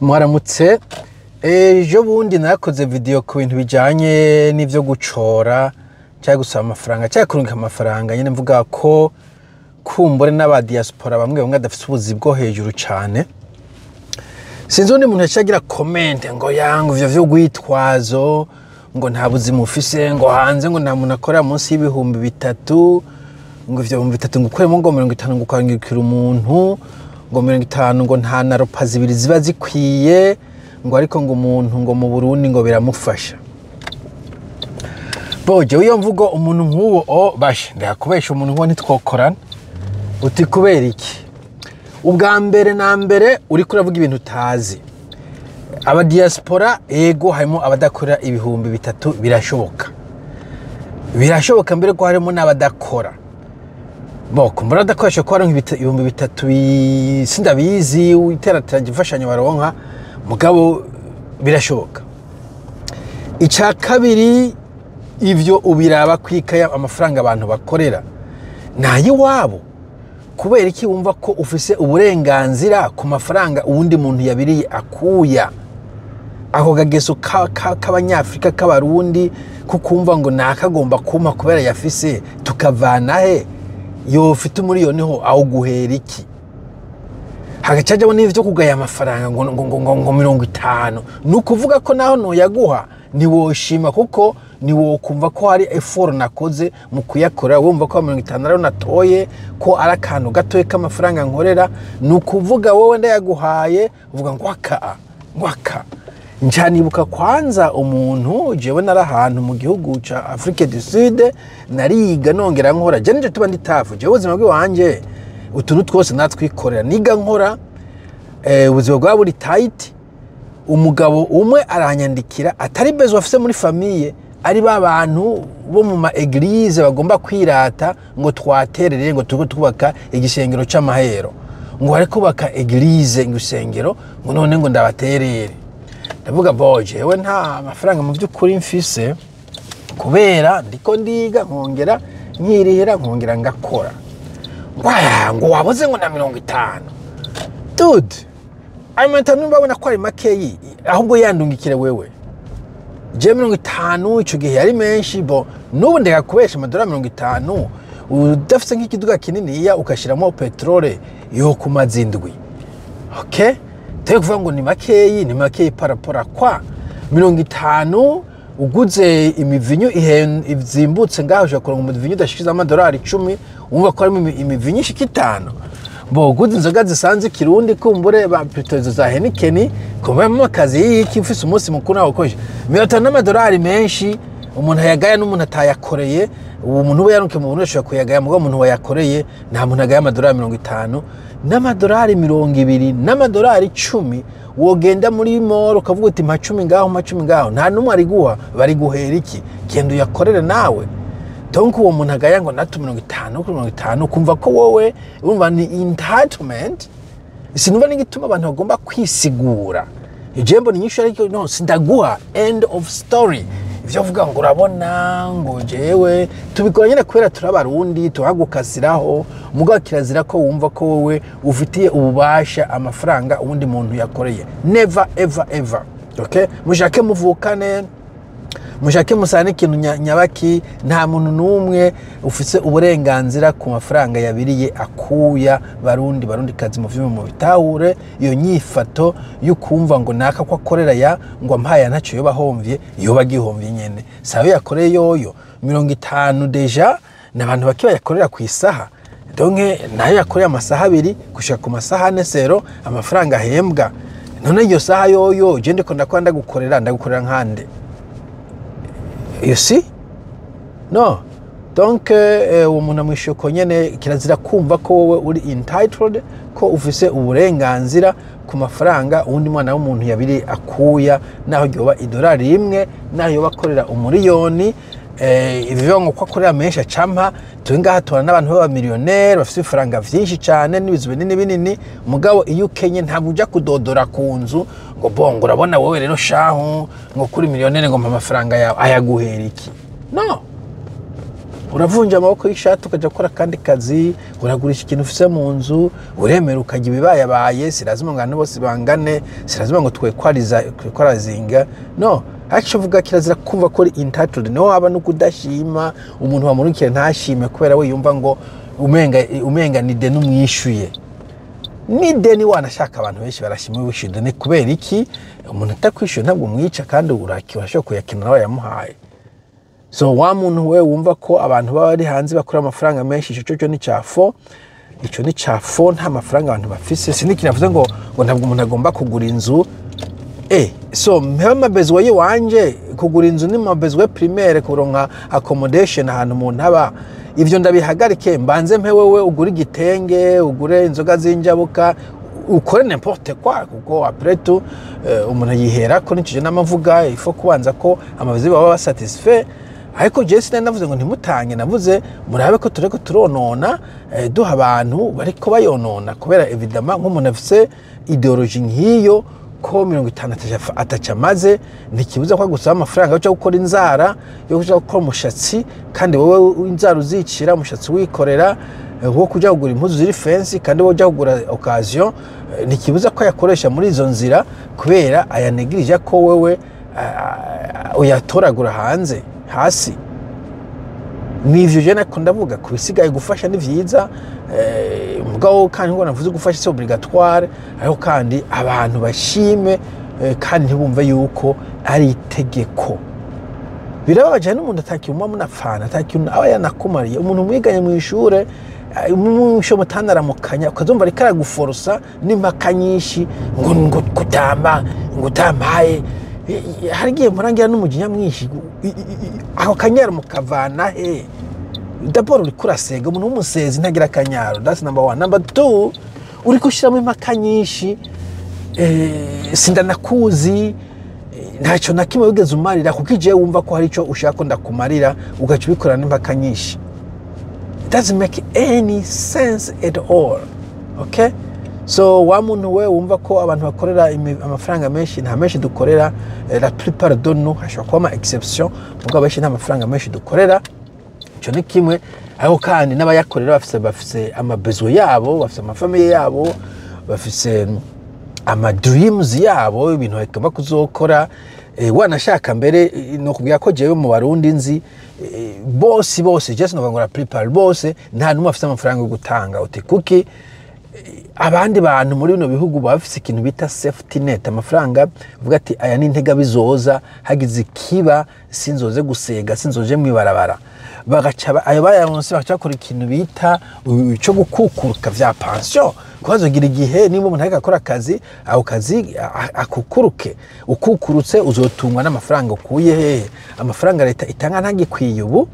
Mwaramutse. Ejo bundi narakoze video ku bintu bijanye n'ivyo gucora cyangwa gusaba amafaranga cyangwa kurungika amafaranga nyene, mvuga ko kumbure n'aba diaspora bamwe bamwe badafise ubuzi bwo hejuru cane. Sinzi undi muntu yaciye agira comment ngo yango ivyo vy'urwitwazo, ngo nta buzima ufise, ngo hanze ngo nta muntu akorera munsi y'3,000, ngo ivyo 3,000 ngo ukuremo ngo 50 ngo ukarungikira umuntu ngo 50, ngo nta na repas zibiri ziba zikwiye, ngo ariko ngo umuntu ngo mu Burundi ngo biramufasha. Bo jewe iyo mvugo umuntu nk'uwo o bashe ndakubesha, umuntu nk'uwo ntitwokorana. Uti kubera iki? Ubwa mbere na mbere uriko uravuga ibintu utazi. Aba diaspora, ego, harimo abadakora 3,000, birashoboka, birashoboka mbere ko harimo n'abadakora. Bo kumbura adakoresha ko baronka 3,000, sindabizi iterateranya imfashanyo baronka, mugabo birashoboka. Icya kabiri, ivyo ubiraba kwikaya amafaranga abantu bakorera nayiwabo. Kubera iki wumva ko ufise uburenganzira ku mafaranga uwundi muntu yabiriye akuya? Ako kageso k'abanyafrika, k'abarundi, kukumva ngo nakagomba kumpa kubera yafise, tukavana he? Yofite umuriyoni ho awuguhera iki? Hagacajamo n'ivyo kugaya amafaranga ngo 50. Ni ukuvuga ko naho noyaguha ntiwoshima, kuko ntiwokumva ko hari effort nakoze mu kuyakora. Wumva ko 50 ariyo natoye, ko ari akantu gatoya k'amafaranga nkorera. Ni ukuvuga wowe ndayaguhaye uvuga ngo aka ngo aka. Ncanibuka kwanza umuntu, jewe nari ahantu mu gihugu ca Afrique du Sud, nariga nongera nkora. Je nije tuba ndi tafu, jewe ubuzima bw'iwanje utuntu twose natwikorera, niga nkora, ubuzima bwa buri tight. Umugabo umwe aranyandikira, atari bezo afise muri famille, ari ba bantu bo mu ma église bagomba kwirata ngo twaterere, ngo turiko twubaka igisengero c'amahero, ngo bari kubaka église, ngo isengero, ngo none ngo ndabaterere. Ndavuga bo jewe nta mafaranga mu by'ukuri mfise, kubera ndiko ndiga nkongera nkirihira nkongera ngakora. Ngo aya, ngo wabuze ngo na 50? Dude, ayo 50 babona ko ari makeyi, ahubwo yandungikire wewe. Je 50 ico gihe yari menshi. Bo n'ubu ndeka kubesha, amadolari 50 udafise nk'ikiduga kininiya ukashiramo petrole yo kumaza indwi, okay? Twe kuvuga ngo ni makeyi, ni makeyi par rapport à quoi? 50 uguze imivinyu izimbutse ngaho, ushobora kuronka umuvinyu udashikiza amadolari 10, wumva ko harimo imivinyu ishika itanu. Bo uguze inzoga zisanzwe ikirundi, kumbure ba plutôt izo za Heineken, kumbure akazi y'iki ufise umunsi mukuru nawe ukoresha 50 n'amadolari menshi. Umuntu ayagaya n'umuntu atayakoreye. Uwo muntu we yaronke mu buntu ashobora kuyagaya, mugabo umuntu wayakoreye nta muntu agaya amadolari 50 n'amadolari 20 n'amadolari 10. Wogenda muri mall ukavuga uti mpa 10 ngaho, mpa 10 ngaho, nta n'umwe ariguha. Bari guhera iki? Genda uyakorere nawe. Donc uwo muntu agaya ngo natu 50 kuri 50, kumva ko wowe urumva ni entitlement. Sinumva n'igituma abantu bagomba kwisigura. Ijembo ni nyinshi, ariko no sindaguha, end of story. Ivyo uvuga ngo urabona ngo jewe tubikora nyine kubera turi abarundi, tuhagukasiraho. Mugabo kirazira ko wumva ko wowe ufitiye ububasha amafaranga uwundi muntu yakoreye. Never ever ever, okay? Mushake muvukane, mushake musane ikintu nyabaki, nta muntu n'umwe ufise uburenganzira ku mafaranga yabiriye akuya. Barundi, barundi kazi, mu vyuma mu bitahure iyo nyifato y'ukumva ngo naka ko akorera ya ngo ampaye ntacyo yoba ahomvye, yoba agihomvye nyene sabe yakoreye yoyo 50. Déjà ni abantu bake bayakorera ku isaha, donc nayo yakoreye amasaha 2 gushika ku masaha 4 sero amafaranga ahembwa. None iyo saha yoyo je ndiko ndakora, ndagukorera, ndagukorera nkande? You see? No. Donc uwo muntu amwishuye uko nyene. Kirazira kumva ko wowe uri entitled, ko ufise uburenganzira ku mafaranga uwundi mwana w'umuntu yabiri akuya, naho yoba idolari rimwe, naho yoba akorera umuriyoni. Ivyo ngo ko akorera menshi acampa, turi ngaha tubona n'abantu b'abamiliyoneri bafise ibifaranga vyinshi cane n'ibizu binini binini, mugabo iyo ukenye ntabwo uja kudodora ku nzu ngo bongo urabona wowe rero shahu ngo kuri miliyoneri ngo mpa amafaranga yawe. Ayaguhera iki? No. Uravunja amaboko y'ishati ukaja gukora akandi kazi, uragurisha ikintu ufise mu nzu, uremera ukajya ibibayabaye. Sirazima ngo abantu bose bangane, sirazima ngo twekwarizinga. No aco uvuga, kirazira kumva ko uri entitled. Niho haba no kudashima. Umuntu wamurikira ntashime kubera we yumva ngo umenga ni deni umwishuye, ni deni. Wanashaka abantu benshi barashima wishyuye deni. Kubera iki? Umuntu atakwishyuye ntabwo umwica, kandi urashobora kuyakina nawe yamuhaye. So wa muntu we wumva ko abantu baba bari hanze bakora amafaranga menshi, ico cyo ni cafo, ico ni cafo. Nta mafaranga abantu bafise. Siniki navuze ngo ntabwo umuntu agomba kugura inzu. So mpeba ama besoins yiwanje. Kugura inzu ni ma besoins primaire, kuronka accommodation, ahantu umuntu aba. Ivyo ndabihagarike, mbanze mpe wewe ugure igitenge, ugure inzoga z'injabuka, ukore n'importe quoi, kuko après tout umuntu yihera ko nicije n'amavuga. Il faut kubanza ko ama besoins baba satisfait. Ariko je sinari navuze ngo ntimutange, navuze murabe ko tureko turonona, duha abantu bariko bayonona. Kubera évidemment nk'umuntu afise idéologie nk'iyo ko 50 ataca amaze, ntikibuza ko agusaba amafaranga yo gukora inzara, yo kuja gukora umushatsi, kandi wowe inzara uzicira, umushatsi wikorera, wo kuja kugura impuzu ziri fancy, kandi wowe uja kugura occasion. Ntikibuza ko yakoresha muri izo nzira, kubera ayanegirije ko wewe uyatoragura hanze hasi. Nivyo je nako ndavuga. Ku bisigaye, gufasha ni vyiza, mugabo kandi ngo navuze gufasha c'est obligatoire, ariko kandi abantu bashime, kandi ntibumve yuko ari itegeko. Birababaje n'umuntu atakintu munapfana, atakintu aba yanakumariye, umuntu mwiganye mu ishure, mwisho mutanaramukanya, ukazumva ariko araguforosa n'impaka nyinshi ngo kutamba, ngo utampaye. Hari igihe murangira n'umujinya mwinshi. Ako kanyaro mukavana he? D'abord uriko urasega. Umuntu w'umusezi ntagira akanyaro, that's number one. Number two, uriko ushyiramo impaka nyinshi, sindanakuzi, ntacyo na kimwe wigeze umarira, kuko igihe wumva ko hari icyo ushaka ko ndakumarira, ugaca ubikora n'impaka nyinshi. It doesn't make any sense at all, okay? So wa muntu we wumva ko abantu bakorera amafaranga menshi, nta menshi dukorera. La plupart de nous, hashobora kuba ama exception, mugabo benshi nta mafaranga menshi dukorera. Icyo ni kimwe. Ariko kandi n'abayakorera bafise ama besoins yabo, bafise ama familles yabo, bafise ama dreams yabo, ibintu bagomba kuzokora. Wanashaka mbere, no kubwira ko jewe mu Barundi nzi, bose bose, just no ngo la plupart bose, nta numwe afise amafaranga yo gutanga. Uti kuki? Abandi bantu muri bino bihugu baba bafise ikintu bita safety net, amafaranga uvuga ati aya ni intega bizoza, hagize ikiba sinzoze gusega, sinzoje mwibarabara. Bagaca ayo bayaronse bagaca bakora ikintu bita cyo gukukuruka vya pension, kuko hazogira igihe niba umuntu ariko akora akazi, ako kazi akukuruke. Ukukurutse uzotungwa n'amafaranga ukuye hehe? Amafaranga leta itanga ntagikwiye ubu.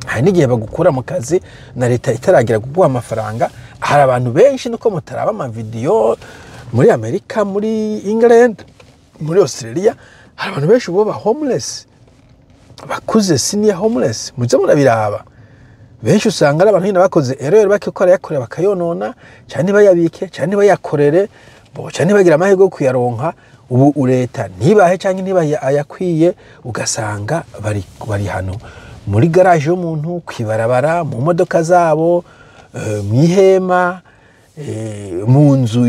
Hari n'igihe bagukura mu kazi na leta itaragira kuguha amafaranga. Hari abantu benshi, nuko mutaraba amavideyo, muri Amerika, muri England, muri Australia, hari abantu benshi ubu baba homeless bakuze, senior homeless. Muze murabiraba. Benshi usanga ari abantu nyine bakoze erreur, bakikora yakorera bakayonona, cyane ntibayabike, cyane ntibayakorere bo, cyane ntibagira amahirwe yo kuyaronka. Ubu leta ntibahe cyangwa ntibahe ayakwiye, ugasanga bari hano muri garaje y'umuntu, kwibarabara, mu modoka zabo, mu ihema, mu nzu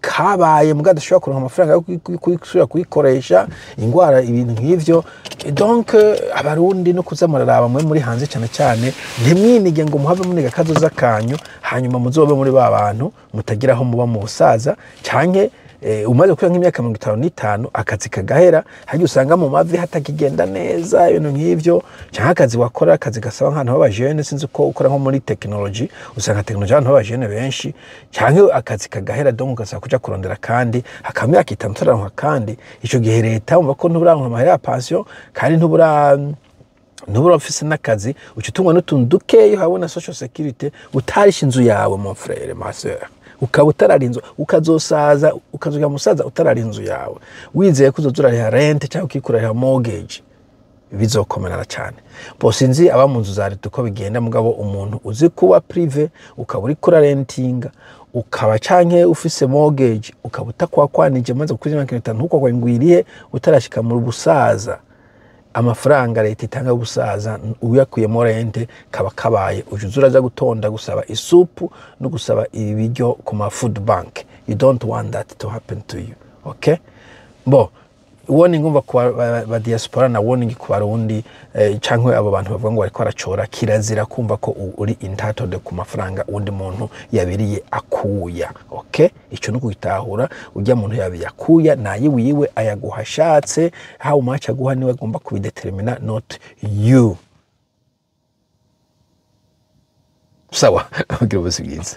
kabaye mbwa adashobora kuronka amafaranga yo gusubira kuyikoresha, ingwara, ibintu nk'ivyo. Donc Abarundi no kuza muraraba mwe muri hanze cyane cyane, ntimwinige ngo muhave muniga kazoza kanyu, hanyuma muzobe muri ba bantu mutagira aho muba mu busaza, canke umaze kuba nk'imyaka 55, akazi kagahera, harya usanga mu mavi hatakigenda neza, ibintu nk'ivyo, canke akazi wakora, akazi gasaba nk'abantu b'abajene. Sinzi ko ukora nko muri technology, usanga technology abantu b'abajene benshi, canke akazi kagahera, donc ugasaba kuja kurondera kandi hakaba imyaka 5 utararonka. Kandi ico gihe leta wumva ko ntuburaronka amahera ya pension, kandi ntubura ufise n'akazi, uca utungwa n'utuntu dukeya uhabona social security, utarisha inzu yawe, mon frère, ma sœur, ukaba utarara inzu, ukazosaza, ukazogera musaza utarara inzu yawe, wizeye ko uzoza urariha rent cyangwa ukikurariha mortgage. Bizokomerana cyane. Bo sinzi aba mu nzu za leta uko bigenda, mugabo umuntu uzi kuba privé, ukaba uri kura rentinga, ukaba canke ufise mortgage, ukaba utakwakwanije maze kukuza imyaka 50, ntukwakwa ngo uyirihe utarashika mu busaza. Amafaranga leta itanga gusaza, uyakuyemo rente, kaba kabaye uje uza uraja gutonda gusaba isupu no gusaba ibiryo ku ma food bank. You don't want that to happen to you, okay? Bo warning umva ku ba diaspora na warning ku Barundi, canke abo bantu bavuga ngo bariko baracora, kirazira kumva ko uri entitled ku mafaranga undi muntu yabiriye akuya, okay? Ico no kugitahura, ujya muntu yabiye akuya naye wiwe ayaguha ashatse. How much aguha niwe agomba kubidetermina, not you. Sawa, ugira ubuzima bwiza.